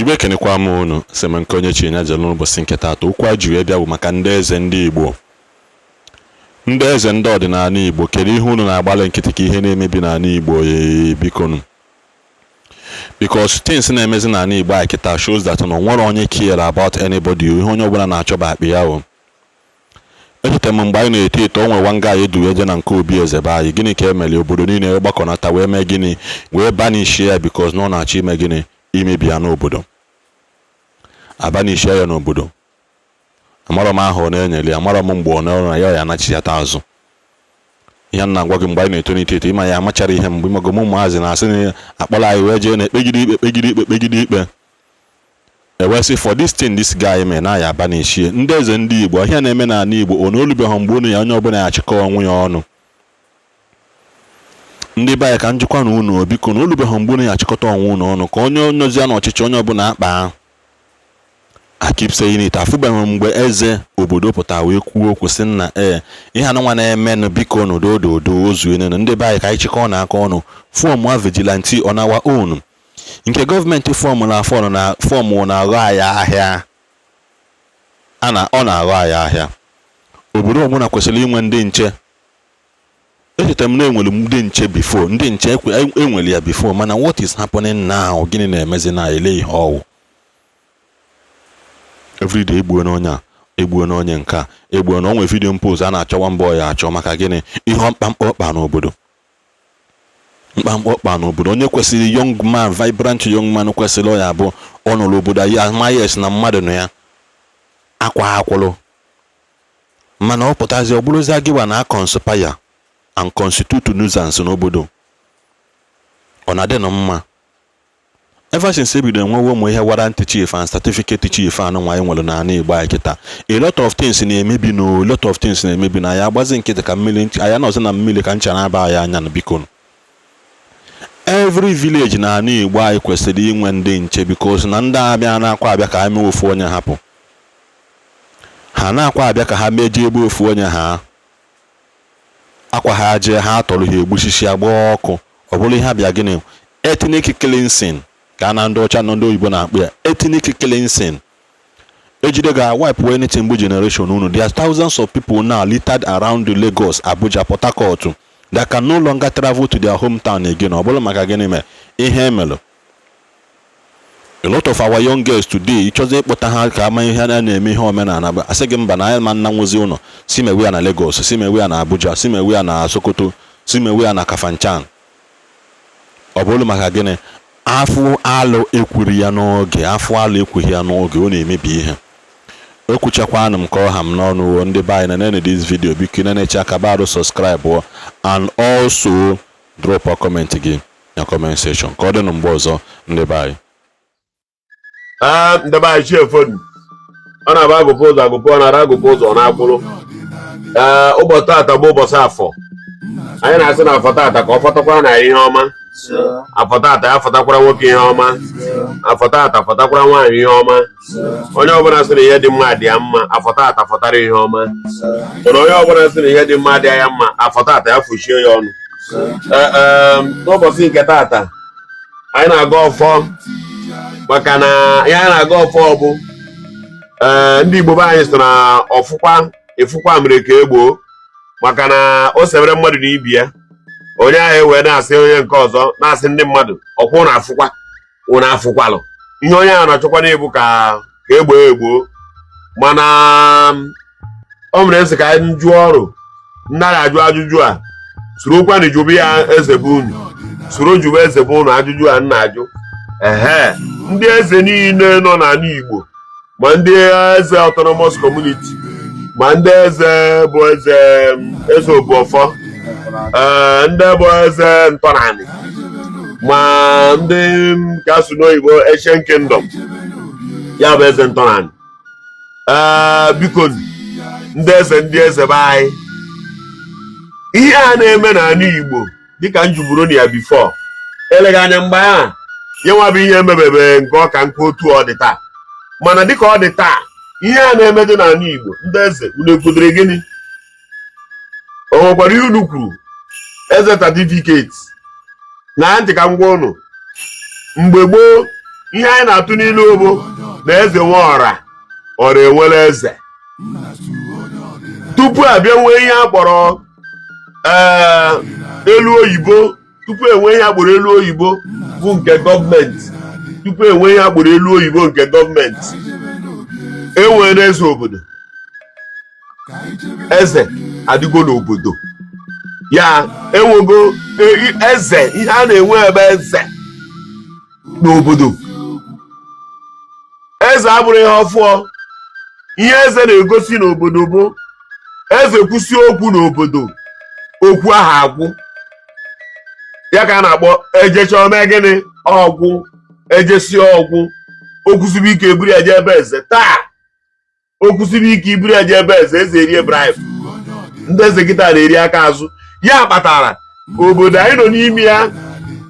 Igbo, ekenekwa m unu. Sị m nke onye chi ya jere. N'ụbọchị nke taata, okwu a ji wee bịa bụ maka ndị eze ndị Igbo, ndị eze ndị ọdịnala Igbo. Kedu ihe unu na-agbalị nkịtị ka ihe na-emebi n'ala Igbo? Ee, bikonu, because things na-emezi n'ala Igbo a kịta shows that na onwere onye care about anybody. Ihe onye ọbụla na-achọba akpị ya o. Echetara m mgbe anyị na-eto eto, o nwere one guy edu eje na nke obi eze be anyị. Gịnị ka emere? Obodo niile gbakọnata wee mee gịnị? Wee banishie ya, because na ọ na-achọ ime gịnị? Imebi ya n'obodo. Abanishie ya n'obodo. Amarọ m aha ọ na-enyere ya, amarọ m mgbe ọ na ya ya anachiata azụ. Ihe m na-agwa gị, mgbe anyị na-etolite eto, ịma ya amachara ihe mgbe ịmago m ụmụazị na-asị na akpọrọ anyị wee jee na-ekpegide ikpe, kpegide ikpe, kpegide ikpe, ewee sị for this thing this guy mee na ya abanishie. Ndị eze ndị Igbo, ihe na-eme n'ala Igbo, ọ na olubeghị mgbe unu ya onye ọbụla ya achịkọ onwe ya ọnụ? Ndị be anyị, ka njikwa na unu, biko, na olubeghị mgbe unu ya achịkọta onwe unu ọnụ ka onye nọzie n'ọchịchị, onye ọbụla akpa? I keep saying it, afụbeghị mgbe eze obodo pụtara wee kwuo okwu sị nna, ee, ihe anụnwa na-emenụ, biko, n'udo ozuenenu. Ndị be anyị, ka anyị chịkọọ na aka ọnụ, form a vigilante on our own. Nke gọọmenti form na form na form na-aghọ anyị ahịa a na ọ na-aghọ anyị ahịa. Obodo ọbụla kwesịrị inwe ndị nche. Echetara m na enwere ndị nche before, ndị nche enwere ya before, mana what is happening now? Gịnị na-emezi na ele ihe ọwụ? Everyday egbuo n'onye a, egbuo n'onye nke a, egbuo na onwe video post a na-achọwa mbọ ya achọ. Maka gịnị? Ihe mkpamkpa ọkpa n'obodo, mkpamkpa ọkpa n'obodo. Onye kwesịrị, young man, vibrant young man kwesịrị ọ ya bụ ọ nọrọ obodo ya amaghị esi na mmadụ nọ ya akwa akwụlụ, mana ọ pụtazi, ọ bụrụzie gịwa na conspire and constitute nuisance n'obodo. Ọ na-adị nụ mma? Ever since ebido enwewe ụmụ ihe warrant chief and certificate chief anụ nwa anyị nwere n'ala Igbo anyị kịta, a lot of things na-emebi no, a lot of things na-emebi na ya agbazi nkịtị ka mmiri anyị nọzi na mmiri ka ncha na-aba anyị anya na. Biko, every village n'ala Igbo anyị kwesịrị inwe ndị nche, because na ndị abịa na-akwa abịa ka ha mee ofu onye hapụ, ha na-akwa abịa ka ha mejie ebe ofu onye ha akwa ha jee, ha atọrọ ha, egbuchichi, agba ọkụ. Ọ bụrụ ihe abịa gịnị? Ethnic cleansing ka na ndị ọcha na ndị oyibo na-akpọ ya ethnic cleansing. Ejide ga wipe anything bụ generation unu. There are thousands of people now littered around the Lagos, Abuja, Port Harcourt that can no longer travel to their hometown again. Ọ bụrụ maka gịnị mere ihe emelụ? A lot of our young girls today, ịchọzi ịkpọta ha ka ama ihe a na-eme, ihe omenala, bụ asị gị mba, na anyị ma nna nwụzi ụlọ si mewe ya na Lagos, si mewe ya na Abuja, si mewe ya na Sokoto, si mewe ya na Kafanchan. Ọ bụrụ maka gịnị? Afụ alụ ekwuru ya n'oge, afụ alụ ekwughị ya n'oge, ọ na-emebi ihe. Ekwuchakwanụ m ka ọ ha m n'ọnụ. Ndị be anyị na nene this video, biko, nenecha aka barụ, subscribe and also drop a comment gị na comment section. Ka ọ dị na mgbe ọzọ, ndị be anyị. Ee, ndị be anyị, chi efonu. Ọ na-aba agụpụ ụzọ, agụpụ, ọ na-ara agụpụ ụzọ, ọ na-akwụrụ. Ee, ụbọchị tata bụ ụbọchị Afọ. Anyị na-asị na Afọ tata ka ọ fọtakwara na ihe ọma. Afọ tata ya fọtakwara nwoke ihe ọma. Afọ tata fọtakwara nwaanyị ihe ọma. Onye ọbụla sị na ihe dị mma dị ya mma, Afọ tata fọtara ihe ọma. Mana onye ọbụla sị na ihe dị mma dị ya mma, Afọ tata ya fụchie ya ọnụ. Ee, n'ụbọchị nke tata, anyị na-aga ọfọ, maka na ihe anyị na-aga ọfọ bụ, ee, ndị Igbo be anyị sị na ọfụkwa efukwa mere ka egboo, maka na o sebere mmadụ na ibi ya, onye ahụ ewee na-asị onye nke ọzọ, na-asị ndị mmadụ ọkwụ na afụkwa ụna afụkwalụ ihe onye ahụ na-achọkwa n'ebu ka egboo egboo. Mana o mere nsị ka anyị jụọ ọrụ ndị a na-ajụ ajụjụ a, sorokwanụ jụbụ ya eze bụ unu, soro jụba eze bụ unu ajụjụ a m na-ajụ. Ehe, ndị eze niile nọ n'ala Igbo, ma ndị eze autonomous community, ma ndị eze bụ eze, eze obuọfọ, ee, ndị bụ eze ntọnanị, ma ndị nke asụ n'oyibo Ancient Kingdom, ya bụ eze ntọnanị, ee, biko, ndị eze, ndị eze be anyị, ihe a na-eme n'ala Igbo, dịka m jụburu na ya before, eleghị anya mgbe ahụ ya nwa bụ ihe emebebe nke ọka nke otu ọ dị taa, mana dịka ọ dị taa, ihe a na-eme dị n'ala Igbo, ndị eze, unu ekwudere gịnị? O nwekwara ihe unu kwuru? Eze certificate na ntị ka m gwa unu, mgbe gboo Ihe anyị na-atụ n'ilu bụ na eze nwe ọra, ọra enwere eze. Tupu abịa nwee ihe a kpọrọ elu oyibo, tupu enwee ihe a kpọrọ elu oyibo bụ nke gọọmenti, tupu enwee ihe a kpọrọ elu oyibo nke gọọmenti, enwere eze obodo. Eze adịgo n'obodo ya, enwego eze. Ihe a na-enwe ebe eze n'obodo, eze abụrụ ihe ọfụọ. Ihe eze na-egosi n'obodo bụ eze kwụsị okwu n'obodo, okwu ahụ agwụ. Ya ka a na-akpọ ejecha ome gịnị ọgwụ, ejesi ọgwụ. Okwusibe ike, eburu ya jee ebe eze. Taa okwusibe ike, iburu ya jee ebe eze, eze erie bribe. Ndị eze kịta na-eri aka azụ. Ya kpatara obodo anyị nọ n'ime ya,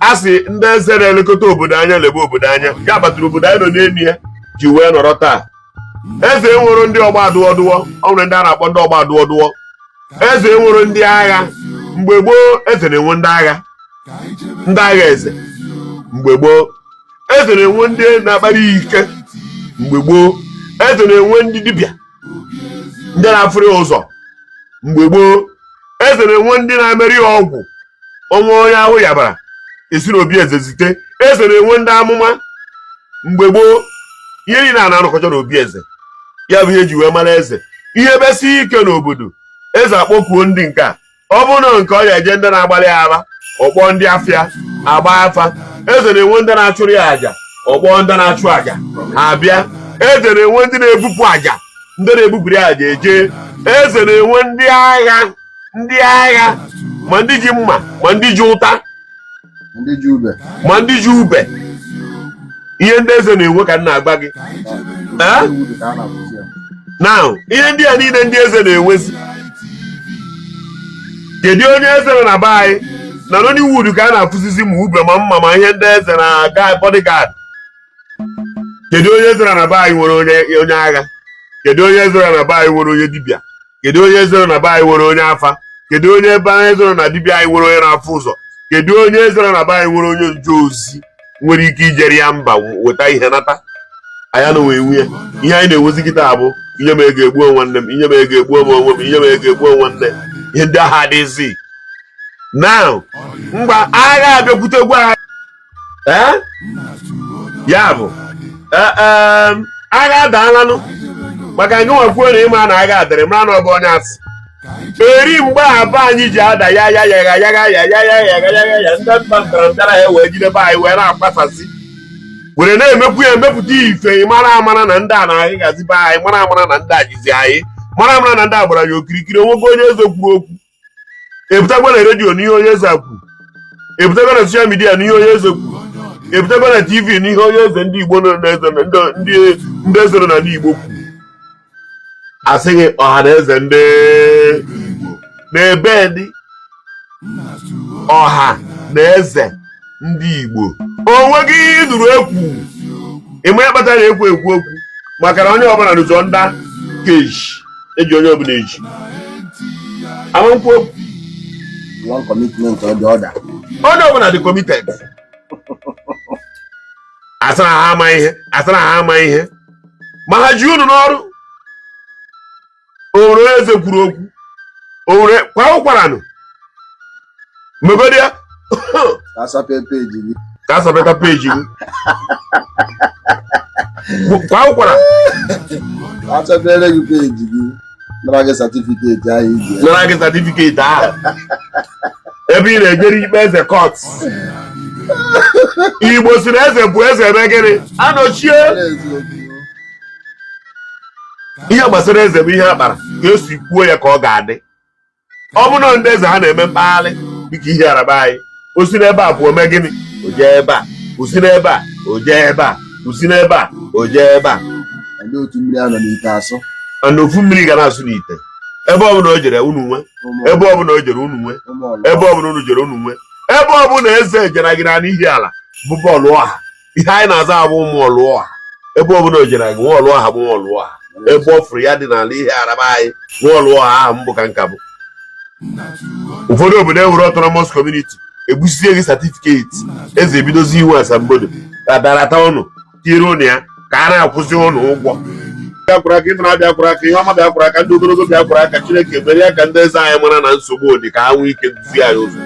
a sị ndị eze na-elekọta obodo anya, lebe obodo anya. Ya kpatara obodo anyị nọ n'elu ya ji wee nọrọ taa. Eze enwero ndị ọgba adụọdụọ, ọ nwere ndị a na-akpọ ndị ọgba adụọdụọ. Eze enwero ndị agha. Mgbe gboo, eze na-enwe ndị agha, ndị agha eze. Mgbe gboo, eze na-enwe ndị na-akpara ike. Mgbe gboo, eze na-enwe ndị dibịa, ndị na-afụrụ ya ụzọ. Mgbe gboo, eze na-enwe ndị na-emeri ya ọgwụ. Onwe onye ahụ yabara, esi n'obi eze zite. Eze na-enwe ndị amụma. Mgbe gboo, ihe niile a na-arụkọcha n'obi eze. Ya bụ ihe eji wee mara eze. Ihe besi ike n'obodo, eze akpọkuo ndị nke a. Ọ bụrụ na nke ọ ya eje, ndị na-agbalị ya agba, ọkpọ ndị afịa agba afa. Eze na-enwe ndị na-achụrụ ya àjà, ọkpọ ndị na-achụ àjà, ha abịa. Eze na-enwe ndị na-ebupụ àjà, ndị na-ebupụrụ ya àjà eje. Eze na-enwe ndị agha, ndị agha, ma ndị ji mma, ma ndị ji ụta, ndị ji ube, ma ndị ji ube. Ihe ndị eze na-enwe ka m na-agba gị. Eh? Ewu dị ka a na-akwụsị ya. Now, ihe ndị a niile ndị eze na-enwezi, kedu onye eze nọ na be anyị? Na Nollywood ka a na-afụzizi ma ube, ma mma, ma ihe ndị eze na bodyguard. Kedu onye eze nọ na be anyị nwere onye agha? Kedu onye eze nọ na be anyị nwere onye dibịa? Kedu onye eze nọ na be anyị nwere onye afa? Kedu onye ebe anyị eze nọ na dibịa anyị nwere onye na-afụ ụzọ? Kedu onye eze nọ na be anyị nwere onye nje ozi nwere ike ijere ya mba weta ihe nata? Anyị anaghị enwe ya. Ihe anyị na-enwezi kịta bụ ihe ma ego egbuo nwanne m, ihe ma ego egbuo m onwe m, ihe ma ego egbuo nwanne. Ihe ndị agha adịghịzi now. Mgba agha abịakwutekwa anyị. Ee, ya bụ agha adaalanụ maka nke nwakwuo na ịma na agha adịrị mara na ọ bụ onye asị eri. Mgbe a be anyị ji ada ya ya yagha yagha ya ya ya yagha yagha ya, ndị mba mbịarambịara ya wee jidebe anyị, wee na-akpasasị, were na-emekwu ya, emepụta ife. Ị mara amara na ndị a na-aghazi be anyị, mara amara na ndị a jizi anyị, mara amara na ndị a gbara ya okirikiri. Onwego onye eze kwuru okwu? Ebutakwa na redio n'ihe onye eze kwuru? Ebutakwa na social media n'ihe onye eze kwuru? Ebutakwa na TV n'ihe onye eze ndị Igbo nọ na eze, ndị eze nọ n'ala Igbo kwuru? Asịghị ọha na eze ndị Igbo n'ebe dị ọha na eze ndị Igbo, o nweghị ihe ị nụrụ ekwu. Ịma ya kpatara ekwu ekwu okwu maka na onye ọbụla nụzọ nda keji eji onye ọbụla eji amankwụ okwu. One commitment or the other. Onye ọbụla dị committed. Asara ha ama ihe, asara ha ama ihe, ma ha ji unu n'ọrụ. O nwere onye eze kwuru okwu? O nwere kwa ụkwaranụ megodi ya. Ka asape peji gị. Ka asapeta peji gị kwa ụkwara. Ka asapere gị peji gị, nara gị certificate ahụ iji. Nara gị certificate ahụ ebe ị na-ejere ikpe eze court. Igbo si na eze bụ eze eme gịnị anọchie. Eziokwu. Ihe gbasara eze bụ ihe a kpara ka esi kwuo ya ka ọ ga-adị. Ọ bụrụ na ndị eze ha na-eme mkpagharị dịka ihe araba anyị, o si n'ebe a pụọ mee gịnị, o jee ebe a, o si n'ebe a, o jee ebe a, o si n'ebe a, o jee ebe a. Ndị otu mmiri anọ n'ite asụ. Mana ofu mmiri ga na-asụ n'ite. Ebe ọbụla o jere, unu nwe. Ụmụ Ebe ọbụla o jere, unu nwe. ụmụ ọlụ. Ebe ọbụla unu jere, unu nwe. Ebe ọbụla eze jere gị na n'ihi ala bụ bọọlụ ọha. Ihe anyị na-aza abụ ụmụ ọlụ ọha. Ebe ọbụla o jere gị, nwa ọlụ ọha bụ nwa ọlụ ọha. Ebe ọ fụrụ ya dị n'ala ihe araba anyị, nwa ọlụ ọha ahụ mbụ ka nka bụ. Ụfọdụ obodo ewere autonomous community, egbusie gị certificate eze, ebidozi iwe asambodo tatarata ụnụ. Tiri ụnụ ya ka a na-akwụzi ụnụ ụgwọ. Bịakwara aka ịtụ na-abịa kwara aka, ihe ọma bịakwara aka, ndị ogologo bịakwara aka. Chineke mere ya ka ndị eze anyị mara na nsogbu dị, ka ha nwee ike duzie anyị ụzọ.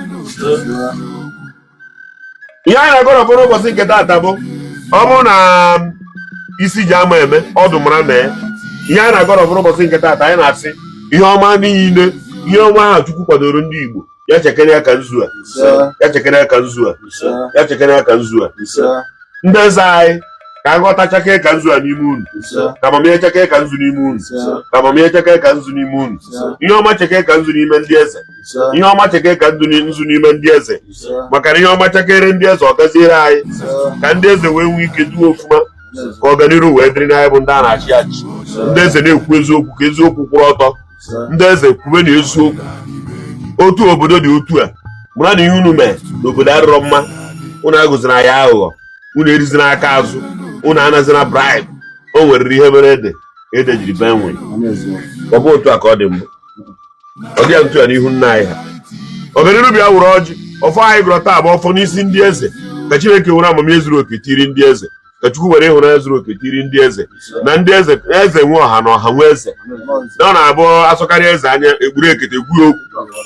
Ihe anyị na-agọrọ bụ n'ụbọchị nke taata bụ, ọ bụrụ na isi ji ama eme ọdụ mara mee. Ihe anyị na-agọrọ bụ n'ụbọchị nke taata, anyị na-asị ihe ọma niile, ihe ọma ahụ Chukwu kwadoro ndị Igbo, ya chekere ya ka nzu a, ya chekere ya ka nzu a, ya chekere ya ka nzu a. Ndị eze anyị, ka nghọta chakee ka nzu a n'ime unu, ka amamihe chakee ka nzu n'ime unu, ka amamihe chakee ka nzu n'ime unu, ihe ọma chekee ka nzu n'ime ndị eze, ihe ọma chekee ka nzu n'ime ndị eze, maka na ihe ọma chakere ndị eze, ọ gaziere anyị, ka ndị eze wee nwee ike duo ofuma, ka ọganiru wee dịrị n'anyị bụ ndị a na-achị achị. Ndị eze na-ekwu eziokwu, ka eziokwu kwụrụ ọtọ. Ndị eze, kwube na eziokwu. Otu obodo dị otu a, mara na ihe unu mee n'obodo adịrọ mma. Unu agụzina ya aghụghọ, unu erizina aka azụ, unu anazina bribe. O nwere ihe mere ede ede jiri bee nwe. Ọ bụ otu a ka ọ dị mbụ, ọ dị ya ntu ya n'ihu nna anyị ha. Ọganiru bịa wụrụ ọjị. Ọfọ anyị gụrụ taa bụ ọfọ n'isi ndị eze, ka Chineke were amamihe zuru oke tiri ndị eze, ka Chukwu were ịhụnanya zuru oke tiri ndị eze, na ndị eze, eze nwe ọha na ọha nwe eze. Na ọ na-abụ asọkarị eze anya egburu ekete egwu ya okwu.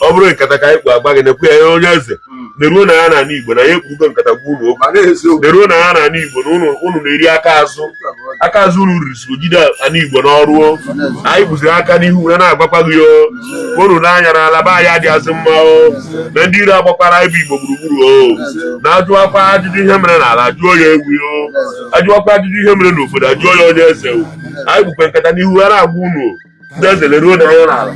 Ọ bụrụ nkata ka anyị kpu agba gị, nekwu ya onye eze neruo na ya n'ala Igbo na ya ekpugo nkata gwa unu okwu. Neruo na ya n'ala Igbo na unu na-eri aka azụ, aka azụ unu risiri jide ala Igbo n'ọrụ. Anyị kpụziri aka n'ihu ya na-agwakwa gị o unu n'anya na ala be anyị adịghịzị mma o, na ndị iro agbakwara ebe Igbo gburugburu o, na-ajụwakwa ajụjụ ihe mere n'ala, jụọ ya egwu o, ajụwakwa ajụjụ ihe mere n'obodo, ajụọ ya onye eze o. Anyị bukwe nkata n'ihu ya na-agwa unu o. Ndị eze, leruo na anya n'ala.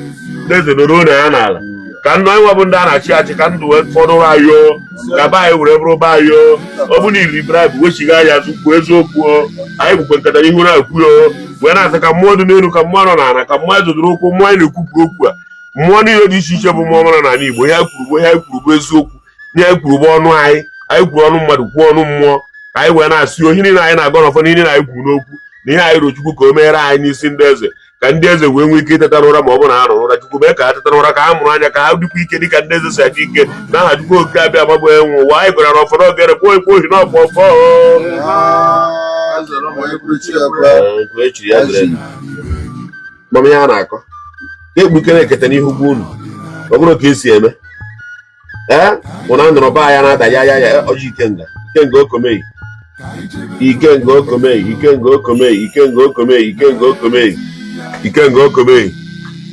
Ndị eze, leruo na anya n'ala, ka ndụ anyị nwa bụ ndị a na-achị achị, ka ndụ wee fọdụrụ anyị o, ka be anyị were bụrụ be anyị o. Ọ bụ na iri bribe, wechiga ya azụ, kwuo eziokwu o. Anyị bukwe nkata n'ihu na-ekwu o, wee na-asị ka mmụọ dị n'elu, ka mmụọ nọ n'ala, ka mmụọ zodoro ụkwụ mmụọ anyị na-ekwupụ okwu a, mmụọ niile dị iche iche bụ mmụọ mara n'ala Igbo. Ihe anyị kwuru bụ, ihe anyị kwuru bụ eziokwu. Ihe anyị kwuru bụ ọnụ anyị. Anyị kwuru ọnụ mmadụ, kwuo ọnụ mmụọ, ka anyị wee na-asị ohi niile anyị na-agọ n'ọfọ niile anyị kwuru n'okwu na ihe anyị rụọ Chukwu ka o meere anyị n'isi ndị eze, ka ndị eze wee nwee ike iteta n'ụra. Ma ọ bụ na ha nọ n'ụra, Chukwu mee ka ha teta n'ụra, ka ha mụrụ anya, ka ha dịkwa ike dịka ndị eze si adị ike. N'aha Chukwu Okike abịa gbagbo enwe ụwa, anyị gwara n'ọfọ n'ogere kwuo ekwu ohi n'ọfọ ọfọ. Mama, ihe a na-akọ ka ekpukere ekete n'ihu gwa unu, ọ bụrụ ka esi eme ee mụ na nọrọ be anyị na-ada ya ya ya. Ọjị ikenga, ikenga okomei, ikenga okomei, ikenga okomei, ikenga okomei, ikenga okomei, ikenga okomei.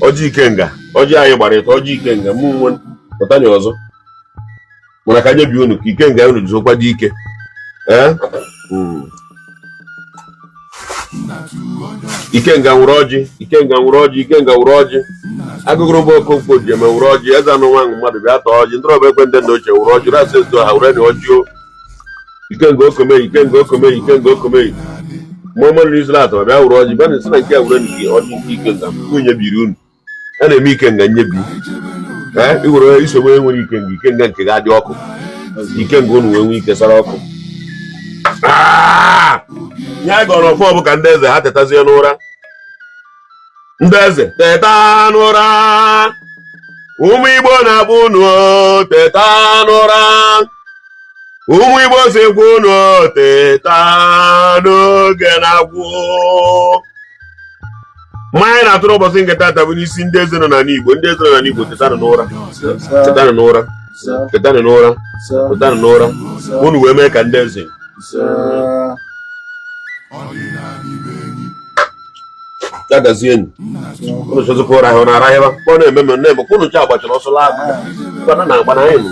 Ọjị ikenga, ọjị anyị gbara ịtọ. Ọjị ikenga mụ nwe pụtani ọzọ mana ka nyebi unu, ka ikenga unu jizokwa dị ike. Ee, ikenga nwụrụ ọjị, ikenga nwụrụ ọjị, ikenga nwụrụ ọjị. Agụgụrụ bụ Okonkwo ji eme nwụrụ ọjị. Eze anụ nwa mmadụ bịa tọọ ọjị. Ndị ọba ekwe, ndị nna ochie nwụrụ ọjị. Rasị ezo ha were na ọjị o. Ikenga okomei, ikenga okomei, ikenga okomei. Mmụọ mmadụ n'izụlụ atọ bịa wụrụ ọjị. Bịa na esi na nke a were nke ọjị nke ikenga nwunye biri unu. A na-eme ikenga nyebi. Ee, iwere isogbu enwere ikenga, ikenga nke ga-adị ọkụ, ikenga unu wee nwee ike sara ọkụ. Ihe anyị gọrọ ọfọ bụ ka ndị eze ha tetazie n'ụra. Ndị eze, teta n'ụra. Ụmụ Igbo na-akpọ unu, teta n'ụra. Ụmụ Igbo sikwa unu teta n'oge na-agwụ. Mmanya na-atụrụ ụbọchị nke taata bụ n'isi ndị eze nọ n'ala Igbo. Ndị eze nọ n'ala Igbo, tetanụ n'ụra, tetanụ n'ụra, tetanụ n'ụra, tetanụ n'ụra, unu wee mee ka ndị eze ya gazie enyi unu. Chọzikwa ụra ahụ na-arahịba ọ na-eme m na-eme ka unu cha agbachara ọsọ laa. Gbana na agbana anyị nụ.